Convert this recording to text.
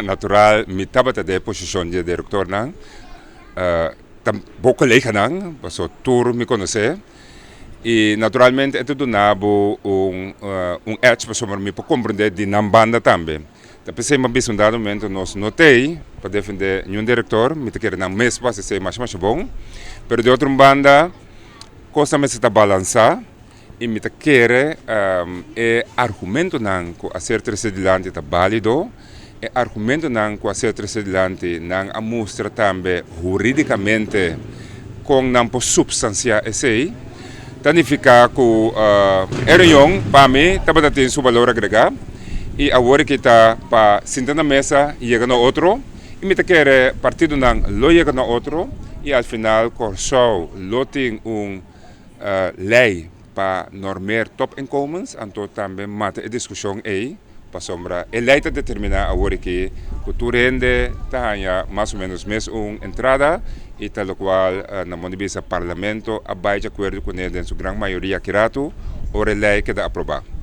Natural, mi tabata den posishon di direktornan, ta bo koleganan, paso tur mi konosé. I naturalmente e ta duna bo un edge pasobra mi por komprendé di nan banda tambe. Ta p'esei mi a bisa un dado momento nos no t'ei pa defendé niun direktor, mi ta kere nan mes por hasi esei masha masha bon. Pero di otro banda kosnan mester ta balansá i mi ta kere e argumentonan ku a ser trese dilanti ta bálido. E argumentonan ku a ser trese dilanti nan a mustra tambe hurídikamente kon nan por supstansiá esei. Ta nifiká ku e reunion pa mi tabata tin su balor agregá i awor aki ta pa sinta na mesa i yega na otro i mi ta kere partidonan lo yega na otro i al final Kòrsou lo tin un lei pa normeer topinkomens anto tambe mata e diskushon ei. Pasobra e lei ta determiná awor aki ku tur hende ta haña mas o ménos mes un entrada i ta lokual na modo di bisa Parlamento a bai di akuerdo kuné den su gran mayoria aki ratu ora e lei keda aprobá.